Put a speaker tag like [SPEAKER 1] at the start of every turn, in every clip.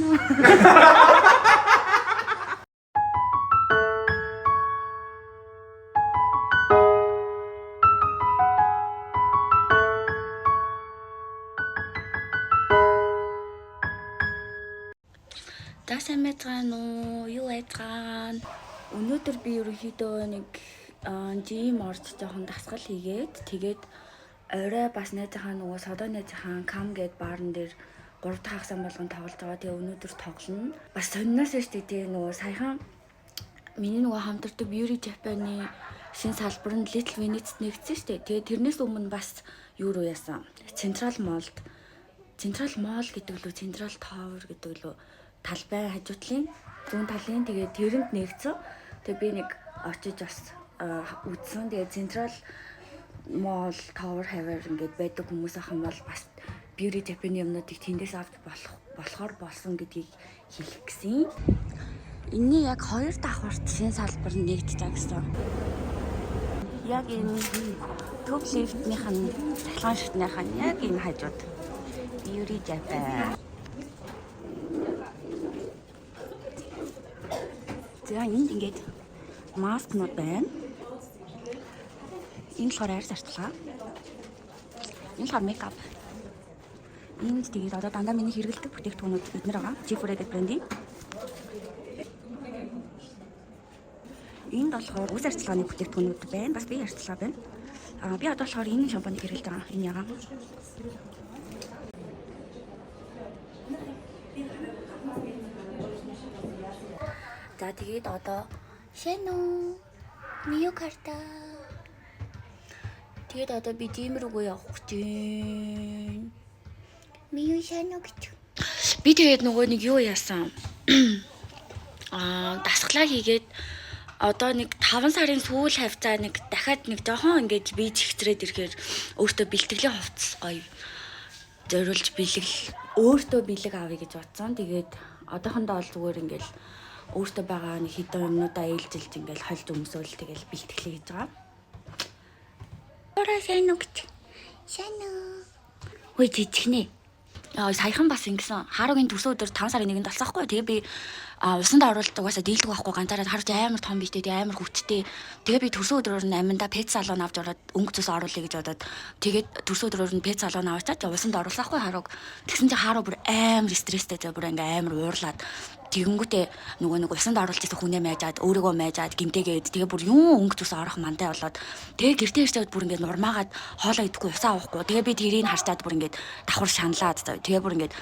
[SPEAKER 1] Шэнэ. За, сайн байцгаана уу? Юу айцгаана? Өнөөдөр би ерөнхийдөө нэг gym орж жоохон дасгал хийгээд, тэгээд орой бас найзынхаа, нөгөө содоо найзынхаа кам гээд баарн дээр 3 дахь хагас болгон тоглож байгаа. Тэгээ өнөөдөр тоглоно. Бас сонноос шүү дээ. Тэгээ нөгөө саяхан миний нөгөө хамтардаг Beauty Japan-ы шинэ салбар нь Little Venice нэгдсэн шүү дээ. Тэгээ тэрнээс өмнө бас юу руу яасан? Central Mall-д, Central Mall гэдэг лүү, Central Tower гэдэг лүү, талбай хажуутлын зүүн талын, тэгээд тэрэнд нэгдсэн. Тэгээ би нэг очиж бас үзсэн. Тэгээ Central Mall Tower хавар ингээд байдаг хүмүүс ах юм бол бас Beauty Japan-ы юмнуудыг тэндээс авч болох болохоор болсон гэдгийг хэлэх гэсэн. Энэний яг хоёр давхарт шинэ салбар нэгдэж байгаа гэсэн. Яг энэ төв лифтнийх нь цахилгаан шатных нь яг энэ хажууд Beauty Japan. За, энд ингээд маскнууд байна. Энэ болохоор арьс арчилгаа. Энэ болохоор makeup. Энд тэгээд одоо дандаа миний хэрэглэдэг бүтээгдэхүүнүүд эднэр байгаа. G4 гэдэг брендийн. Энд болохоор үс арчилгааны бүтээгдэхүүнүүд байна. Бас бие арчилгаа байна. Аа, би одоо болохоор энэ шампуныг хэрэглэж байгаа. Энэ ягаа. За, тэгээд одоо шэнэ мио карта. Тэгээд одоо би gym рүүгээ явах гэж байна.
[SPEAKER 2] Мио шэнэ гэж.
[SPEAKER 1] Би тэгээд нөгөө нэг юу яасан? Дасгалаа хийгээд одоо нэг 5 сарын сүүл хавцаа нэг дахиад нэг жоохон ингэж бие чигтрээд ирэхээр өөртөө бэлтгэлийн хувцас гоё зориулж бэлэг, өөртөө бэлэг авъя гэж бодсон. Тэгээд одоохондоо бол зүгээр ингээл өөртөө байгаа нэг хэдэн юмнуудаа ээлжилж, ингээл хольж өмсөөл, тэгэл бэлтгэлээ хийж байгаа.
[SPEAKER 2] Ора шэнэ гэж. Шэнэ.
[SPEAKER 1] Хөөе, жижигнэ. Аа, саяхан бас ингэсэн. Харугийн төрсөн өдөр 5 сарын 1-нд болсон байхгүй. Тэгээ би усанд оруулалт угаасаа дийлдэг байхгүй, ганцаараа. Харуч амар том биетэй, тэгээ амар хүчтэй. Тэгээ би төрсөн өдрөөр нь аминда pet salon авч ороод өнгө цус оруулъя гэж бодоод, тэгээд төрсөн өдрөөр нь pet salon авчаад усанд оруулсан байхгүй харуг. Тэгсэн чинь харуу бүр амар стресстэй зөө, бүр ингээ амар уурлаад, тэгэнгүүтээ нөгөө нэг усанд оруулж исэн хүнээ майжаад, өөрийгөө майжаад, гимтэйгээд, тэгээ бүр юм өнгө цус орох мантай болоод, тэгээ гэртээ ирчээд бүр ингээд нурмаагаад хоолоо идэхгүй, усаа уухгүй. Тэгээ би тэрийг харчаад бүр ингээд давхар шаналаад зөө. Тэгээ бүр ингээд,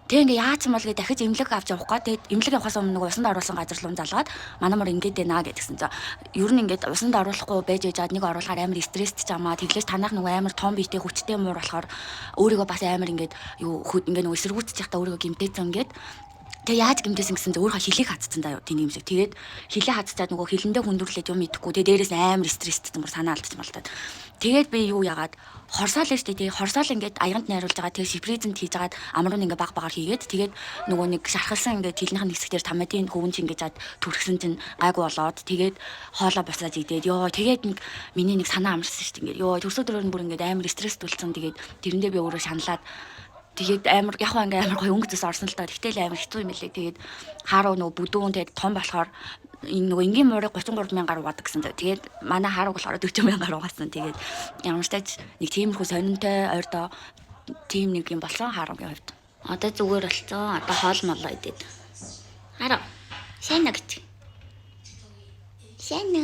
[SPEAKER 1] тэгээ ингээ яац юм бол гэ дахиж эмнэлэг авч явах га. Тэгээд эмнэлэг явахаас өмнө нөгөө усанд оруулсан газар руу залгаад, манай мөр ингээд байна гэдгсэн. За, ер нь ингээд усанд оруулахгүй байж байжгаад нэг оруулахаар амар стресстэй чамаа. Тэглэж танах нөгөө амар том биетэй хүчтэй муур болохоор өөрийгөө бас амар ингээд юу ингээд нөгөө эсэргүүцэж явахдаа өөрийгөө гимтээсэн ингээд. Тэгээ яаж гимтээсэн гэсэн чинь өөрөө хилийг хатцсан заяа, тийм юм шиг. Тэгээд хилээ хатцаад нөгөө хилэндээ хүндрүүлээд юм идэхгүй. Тэгээ дээрээс нь амар стресстэй, бүр санаа алдчих болтоод. Тэгээд би юу яагаад хорсоол нь штэ. Тэгээ хорсоол ингээд аяганд найруулж байгаа. Тэгээ шипризэнд хийж агаад амруу ингээд баг багаар хийгээд, тэгээд нөгөө нэг шархалсан ингээд хилнийх нь хэсэгтэр томатын хөвөн чинь ингээд жад түрхсэн чинь гайгүй болоод, тэгээд хоолоо буцааж идээд, ёо, тэгээд нэг миний нэг санаа амарсан штэ, ингээд ёо, төрсө өдрөөр нь бүр ингээд амар стресс түлцэн. Тэгээд тэрэндээ би өөрөө шаналаад, тэгээд амар яг хаа ингээ амар гоё өнгө зэс орсон л доо. Тэгтэл амар хэцүү юм лээ. Тэгээд хааруу нөгөө бүдүүн, тэгээд том болохоор энэ нөгөө энгийн муурыг 33 мянгаар угаадаг гэсэн. Тэгээд манай хаарууг болохоор 40 мянгаар угаасан. Тэгээд ямар ч тач нэг тиймэрхүү сонинтой ойрдоо тийм нэг юм болсон хааруугийн хувьд. Одоо зүгээр болцсон. Одоо хоол молоо идэд.
[SPEAKER 2] Хараа. Шэнэ гэж. Шэнэ.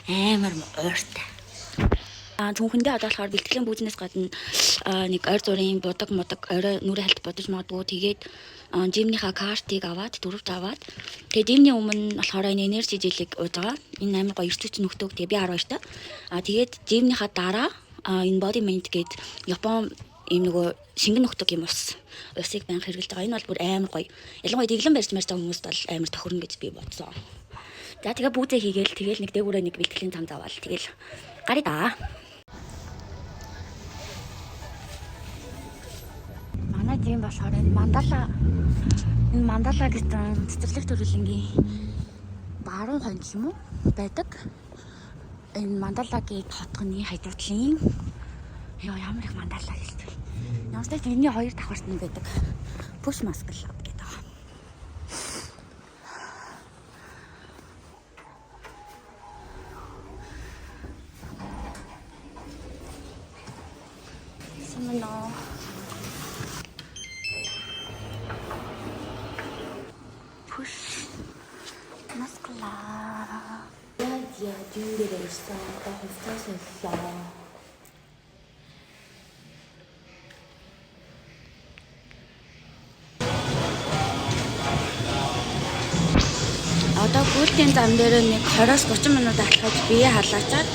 [SPEAKER 1] Амар ууртай. А түүхэндээ одоо болохоор бэлтгэлийн бүүзнээс гадна нэг ойр зургийн будаг мудаг орой нүрэ хальт будаж магадгүй. Тэгээд gym нийхаа картыг аваад, дөрөвт аваад, тэгээд gym ний өмнө болохоор энэ energy gel ийг ууж байгаа. Энэ амар гоё эрч хүч нөхдөг. Тэгээ би 12 та. А тэгээд gym нийхаа дараа энэ body mint гээд Япон ийм нөгөө шингэн нөхдөг юм ус. Усыг байнга хэрэглэж байгаа. Энэ бол бүр амар гоё. Ялангуяа дэглэм барьж марж байгаа хүмүүст бол амар тохирно гэж би бодсон. За, тэгээ бүүзээ хийгээл, тэгэл нэг дээгүүрээ нэг бэлтгэлийн зам заваал, тэгэл гарыг да. Манай gym болохоор энэ мандала, энэ мандала гэсэн цэцэрлэг төрөлнгийн баруун хойно юм уу байдаг. Энэ мандалагийн хотгоны хажуутлын, ёо, ямар их мандала хэлдэг. Ямар ч энэний хоёр давхарт нэг байдаг. Push Mask Club гэдэг байгаа. Сэмэнэ. Push Mask Club.
[SPEAKER 3] Я gym дээр ирсэн. Одоо хувцас солилоо.
[SPEAKER 1] Одоо гүйлтийн зам дээр нэг 20-оос 30 минут алхаж бие халаачаад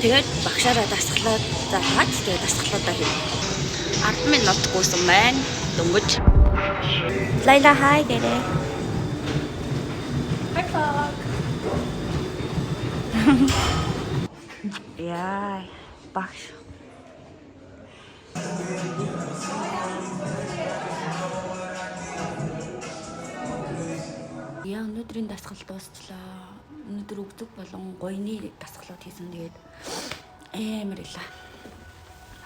[SPEAKER 1] тэгээд багшаараа дасгалаа заахад тэгээд дасгалуудаа хийнэ. 10 минут гүйсэн байна. Дөнгөж. Лайла хай гэрээ.
[SPEAKER 3] Hi vlog.
[SPEAKER 1] Яа, багш. Яа, өнөөдрийн дасгал дуусчлаа. Өнөөдөр өгдөг болон гуйны дасгалууд хийсэн. Тэгээд амар ила.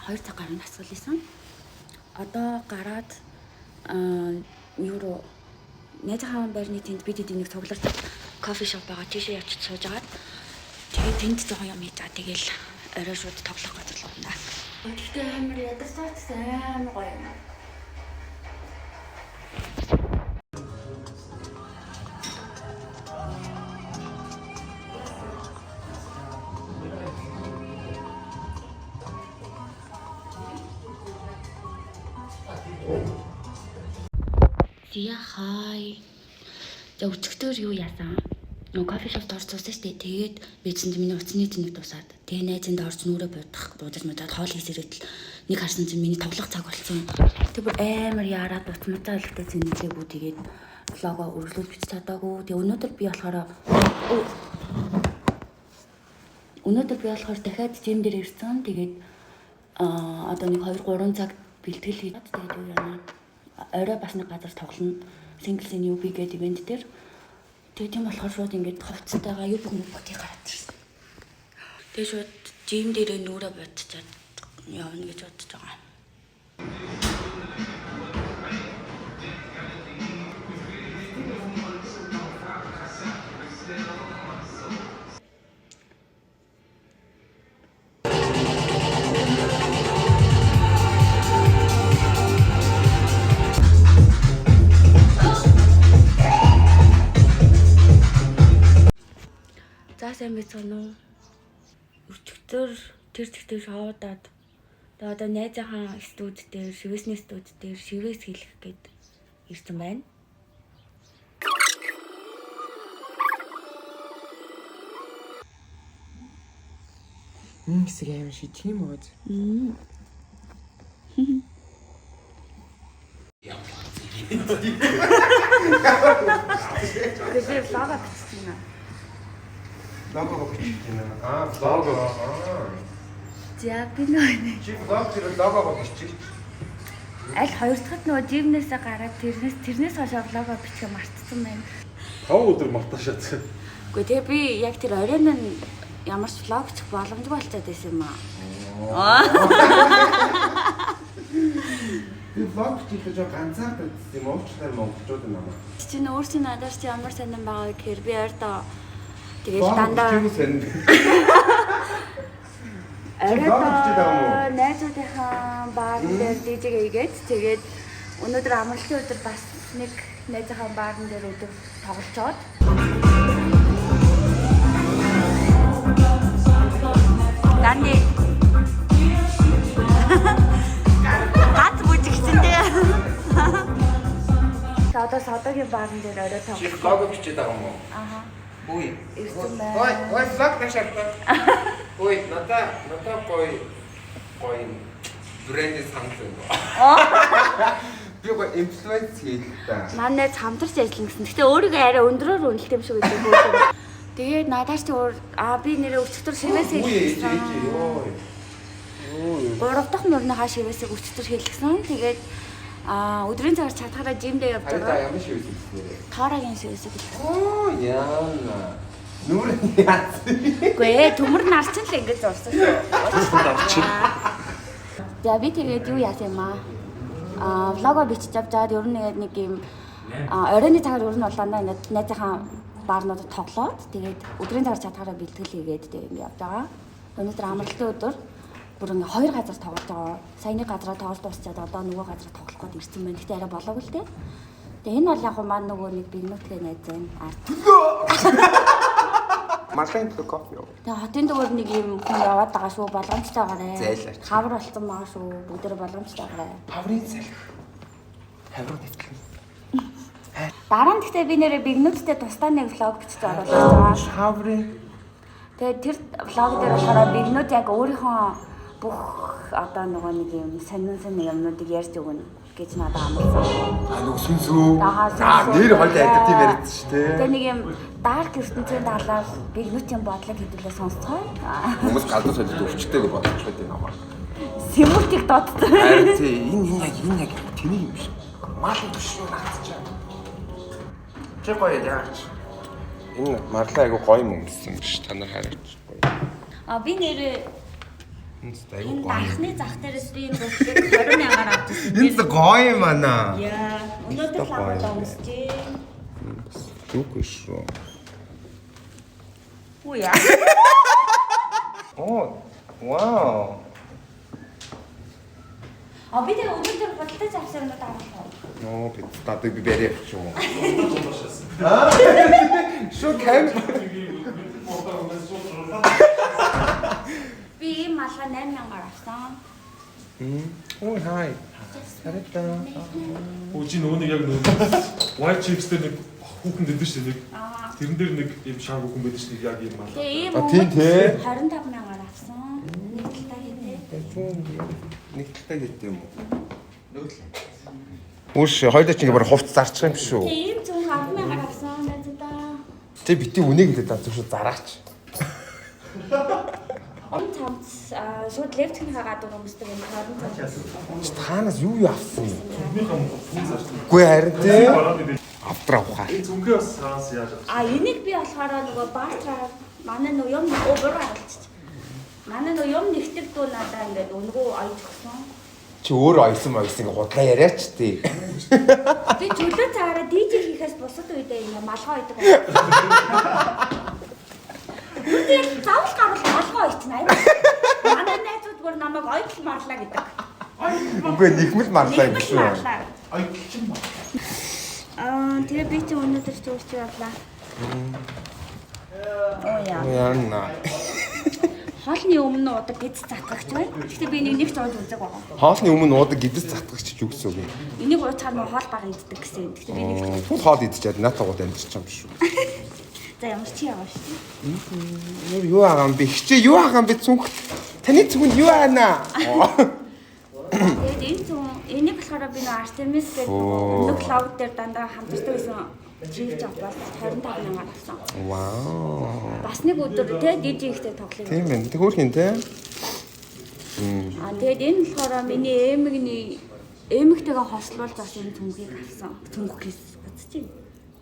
[SPEAKER 1] 2 цаг гаруй дасгал хийсэн. Одоо гараад аа юу руу найзынхаа байрны тэнд бид эдийн нэг цуглардаг кофе шоп байгаа. Тийшээ явчих сууж агаад тэгээд тэнд жоохон юм хийж байгаа. Тэгэл орой шууд тоглох газар л байна. Гэхдээ амар ядарсаач амар гоё юм. Зя хай. За өчигдөр юу яасан? Нөгөө кофе шопт орж суусан шүү дээ. Тэгээд бичсэн чинь миний утасны зэнийг дуусаад. Тэгээ найзынд орж нүрээ будах, будаж мудаад хоол хийсэрээд л нэг харсан чинь миний тоглох цаг болсон. Тэг бүр амар яарад утас мутаа хэлэхдээ зэнэлээгүй. Тэгээд vlog оо үргэлжлүүлж бичиж чадаагүй. Тэгээ өнөөдөр би болохоор өнөөдөр би болохоор дахиад gym дээр ирсэн. Тэгээд аа одоо нэг 2 3 цаг бэлтгэл хийгээд тэгээд юу яана. Орой бас нэг газар тоглоно. Singles-ийн UB гэдэг event дээр. Тэгээд тийм болохоор шууд ингээд хувцастайгаа юу бүх мөнгөтэй гараад ирсэн. Тэгээд шууд gym дээрээ нүрээ бодчаад явна гэж бодож байгаа. За сайн байцгаана уу? Өчигдөр тэр тэгтэр шоудаад тэгээ одоо найзынхаа студ дээр, шивэсний студ дээр шивэс хийлгэх гээд ирсэн байна.
[SPEAKER 4] Энэ хэсэг амар шижиг юм уу?
[SPEAKER 1] Тэгээ би vlog бичсэн юм.
[SPEAKER 5] Лого бичиж байна. Аа, лого. Аа.
[SPEAKER 1] За би нөө
[SPEAKER 5] Чи vlog тэр логого бичиж.
[SPEAKER 1] аль хоёр дахьд нөгөө gym нээсээ гараад тэрнээс хойш vlog бичихээ мартсан байна.
[SPEAKER 6] 5 өдөр мартаашаад.
[SPEAKER 1] Үгүй тэгээ би яг тэр оройн нь ямар ч vlog бичих боломжгүй болчиход байсан юм аа.
[SPEAKER 5] Би vlog бичихээ жоо ганцаардаад юм уучлаар монголчууд намаа.
[SPEAKER 1] Чи нөө өөр чинь надаар чи ямар сонирн байгаа гэхээр би ойрдоо тэгэл дандаа
[SPEAKER 5] Чиг сонин. Vlog бичээд байгаа юм уу?
[SPEAKER 1] оройдоо найзуудынхаа баар дээр DJ хийгээд тэгээд өнөөдөр амралтын өдөр бас нэг найзынхаа баарн дээр өдөр тоглолцоод Дани гац бүжигсэн дээ. За одоо содогийн баарн дээр орой
[SPEAKER 5] Чи
[SPEAKER 1] тоглох.
[SPEAKER 5] vlog бичээд байгаа юм уу?
[SPEAKER 1] Аха.
[SPEAKER 5] Үгүй.
[SPEAKER 1] Ирсэн байна.
[SPEAKER 5] Ой, ой vlog ташаалаа. Ой, надаа гоё гоё брэнд санал байна. Би гоё инфлюенс хийл та.
[SPEAKER 1] Манай найз хамтарч ажиллана гэсэн. Гэтэ өөрийгөө арай өндрөөр үнэлт юм шиг байдаг хөө. Тэгээд надаар чи өөр аа би нэрээ өчигдөр шивээс
[SPEAKER 5] Үгүй ээж
[SPEAKER 1] хийлгэсэн.
[SPEAKER 5] ээж ёо.
[SPEAKER 1] Гурав дахь мөрнийхаа шивээсийг өчигдөр хийлгэсэн. Тэгээд аа өдрийн цагаар чадхаараа жимдээ явж
[SPEAKER 5] Харин та
[SPEAKER 1] байгаа.
[SPEAKER 5] ямар шивээс хийсэн нэрээ?
[SPEAKER 1] Торогийн шивээсийг хийлгэсэн.
[SPEAKER 5] Оо яана. Нүр яасан.
[SPEAKER 1] Үгүй ээ төмөр нарчин л ингэж зурсан шүү. За би тэгээд юу яасан юм аа? Vlog оо бичиж авч аваад ер нь нэг юм оройн цагаар ер нь бол дандаа ингээд найзынхаа баарнуудад тоглоод тэгээд өдрийн цагаар чадхаараа бэлтгэл хийгээд тэгээд юм явж байгаа. Өнөөдөр амралтын өдөр бүр ингээ хоёр газар тоглож байгаа. Саяны газараа тоглолт дуусчаад одоо нөгөө газар тоглох гээд ирсэн байна. Гэхдээ арай болоогүй л дээ. Тэгээ энэ бол яг гоо маань нөгөө нэг бигнүтгээ найз байна. Арт.
[SPEAKER 5] Марлын төлөө кофе юу?
[SPEAKER 1] Тэгээ хотын дугаар нэг юм хүн яваад байгаа шүү. Болгоомжтой байгаарэ.
[SPEAKER 5] Зайлаач.
[SPEAKER 1] Хавар болсон байгаа шүү. Бүгдээрээ болгоомжтой байгаарэ.
[SPEAKER 5] Хаврын салхи. Хавруу нэвтлэн.
[SPEAKER 1] Дараа нь гэхдээ би нэрээ бигнүттэй тусдаа нэг vlog бичиж оруулах гэж байгаа.
[SPEAKER 5] Хаврын
[SPEAKER 1] Тэгээд тэр vlog дээр болохоор бигнүүд яг өөрийнхөө бүх одоо нөгөө нэг юм сонин сонин юмнуудыг ярьж өгнө гэж надад амласан.
[SPEAKER 5] А нөгөө сүнсүү.
[SPEAKER 1] Аа,
[SPEAKER 5] Аа
[SPEAKER 1] сүнсүү.
[SPEAKER 5] нэр хоёул адил тийм яриадсан шүү
[SPEAKER 1] Тэгээ
[SPEAKER 5] дээ.
[SPEAKER 1] нэг юм дарк ертөнцийн талаар бигнүтийн бодлого хэдүүлээ сонсцгоё.
[SPEAKER 5] Хүмүүс галзуу солиод өвчтэй гэж бодож байдаг юм аа.
[SPEAKER 1] Сэмүтийг додсон.
[SPEAKER 5] Харин тий энэ энэ яг энэ яг тэнийг юм шиг. Мал биш шүү наацчаа. Чи гоё яач. Энэ марлаа айгу гоё юм өмссөн биш та нар хараач гоё.
[SPEAKER 1] А би нэрээ
[SPEAKER 5] Энэ ч айгу
[SPEAKER 1] энэ
[SPEAKER 5] гоё.
[SPEAKER 1] дархны зах дээрээс би энэ гутлыг 20 мянгаар авч ирсэн.
[SPEAKER 5] Энэ ч гоё юм аа.
[SPEAKER 1] Яа, өнөөдөр л аваад өмсөж.
[SPEAKER 5] Зүггүй шүү.
[SPEAKER 1] Үу яа.
[SPEAKER 5] Оо вау.
[SPEAKER 1] А би тэгээ өнөөдөр худалдаж авсан юмнууд авах уу?
[SPEAKER 5] Ноо би тадаг би барай явчих юм. Аа. Шүү кам.
[SPEAKER 1] Би ийм малгай 8000-аар авсан.
[SPEAKER 5] Ой хай. Харагдаа.
[SPEAKER 6] Үгүй чи нөгөө нэг яг нөгөө white chicks дээр нэг хүүхэн дэдэн шүү дээ нэг. Тэрэн дээр нэг юм шар хүүхэн байдаг шүү дээ яг юм аа.
[SPEAKER 1] Тэгээ ийм
[SPEAKER 5] А, тийм, тий.
[SPEAKER 1] 25000-аар авсан. Нэг талдаа хийдэ.
[SPEAKER 5] Нэг талтай гэдэг юм уу? Үүш хоёулаа чи ингээ бар хувц зарчих юм шүү.
[SPEAKER 1] Тэгээ ийм зүүн 100000-аар авсан найзуудаа.
[SPEAKER 5] Чи бити үнийг хэлээд зав шүү зараач.
[SPEAKER 1] Энэ цамц шууд левтхийнхаа гадуур өмсдөг юм 20 цамц.
[SPEAKER 5] Чи таанаас юу юу авсан юм?
[SPEAKER 6] Зүнхнийхээ мөн зарчих.
[SPEAKER 5] Үгүй харин тий.
[SPEAKER 6] Барааны дээр.
[SPEAKER 5] Авдраа ухаа.
[SPEAKER 6] Энэ зүнхээ бас хаанаас яаж авсан?
[SPEAKER 1] А энийг би болохоор нөгөө бартраар манай нөгөө юм оо буруу харуулчих. Манай нөгөө юм нэгтгэх дүү надаа ингээд өнгөө ойж өгсөн.
[SPEAKER 5] Чи өөрөө ойсон ойсон ингээ худлаа яриач тий.
[SPEAKER 1] Би чөлөө цагаараа DJ хийхээс бусад үедээ ингээ малгай ойдог. Нүдэл заавал гарвал малгай ойчно аюу. Манай найзууд бүр намайг ойдол марлаа гэдэг.
[SPEAKER 5] Үгүй нэгмэл марлаа юм
[SPEAKER 1] Нэгмэл
[SPEAKER 5] шүү.
[SPEAKER 1] марлаа. Аа тэгээ би чи өнөөдөр ч өөрчөө явлаа. Оо яа.
[SPEAKER 5] Яна.
[SPEAKER 1] Хоолны өмнө удаг гэдэс затгагч байна. Гэхдээ би энийг нэг ч ууж үзег байгаа.
[SPEAKER 5] Хоолны өмнө уудаг гэдэс затгагч юу гэсэн үг юм?
[SPEAKER 1] Энийг уучаар нөө хоол бага иддэг гэсэн юм. Гэхдээ би нэг ч
[SPEAKER 5] Түл хоол идчихэд наатаа гот амьдчих юм шүү.
[SPEAKER 1] за ямар чи яваа шүү дээ.
[SPEAKER 5] Юу юу агаам бэ? Хичээ юу агаам бэ цүнхт? Таны цүнхэнд юу аана?
[SPEAKER 1] Тэгээд энэ зүүн энийг болохоор би нөө Artemis гэдэг
[SPEAKER 5] Оо.
[SPEAKER 1] нөгөө клауд дээр дандаа хамтардаг байсан чивч аваас 25 мянгаар авсан.
[SPEAKER 5] Вау.
[SPEAKER 1] Бас нэг өдөр те DJ ихтэй тоглоё.
[SPEAKER 5] Тийм ээ. Тэг хөөрхин те.
[SPEAKER 1] Аа тэгээд энэ болохоор миний эмэгний эмэгтэйгээ хослуулж бас энэ цүнхийг авсан. Цүнх гэс буцчих.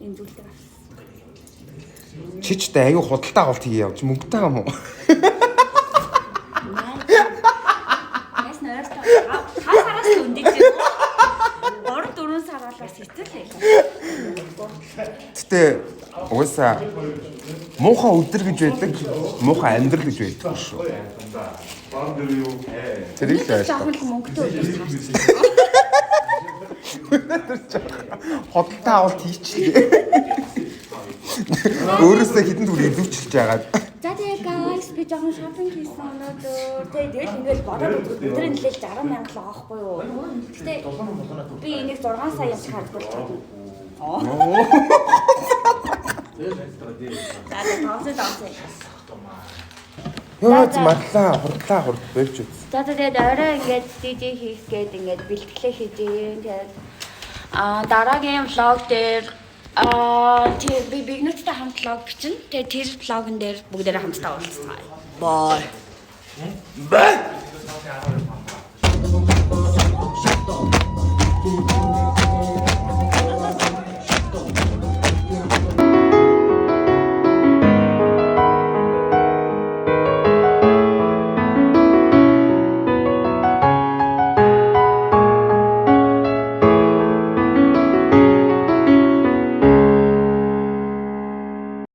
[SPEAKER 1] Энэ зүйлийг авсан.
[SPEAKER 5] Чи ч тэ аюу худалдаа авалт хийе явж мөнгөтэй юм уу?
[SPEAKER 1] Яс нойртой. 5 сараас л өндөж байна. 3 4 сар бол бас хэцүү л байлаа.
[SPEAKER 5] Гэтэ угаасаа муухай өдөр гэж байдаг, муухай амьдрал гэж байдаг шүү.
[SPEAKER 6] Баран дээр юу?
[SPEAKER 5] Тэрийг л
[SPEAKER 1] Өнөөдөр жоохон
[SPEAKER 5] ойлгох.
[SPEAKER 1] л мөнгөтэй өдөр таарсан.
[SPEAKER 5] Худалдаа авалт хийчлээ. Өөрөөсөө хідэн төгрөг илүүчилж яагаад.
[SPEAKER 1] За тэгээ guys би жоохон шопинг хийсэн өнөөдөр. Тэгээ тэгэл ингээл бодоод үзвэл өдрийн нэлээл 60 мянга л байгаа байхгүй юу. Гэтэ би энийг 6 сая юм хардгуул чадна. За тэгээ 500
[SPEAKER 5] Йоо марлаа, хурдлаа хурд болж үз.
[SPEAKER 1] За тэгээд орой ингээд DJ хийх гээд ингээд бэлтгэлээ хийж юм. Тэгээд аа дараагийн vlog дээр аа тий би бигнэттэй хамт vlog бичнэ. Тэгээд тэр vlog-н дээр бүгдээрээ хамтдаа уулзцгаая. Bye.
[SPEAKER 5] Бай.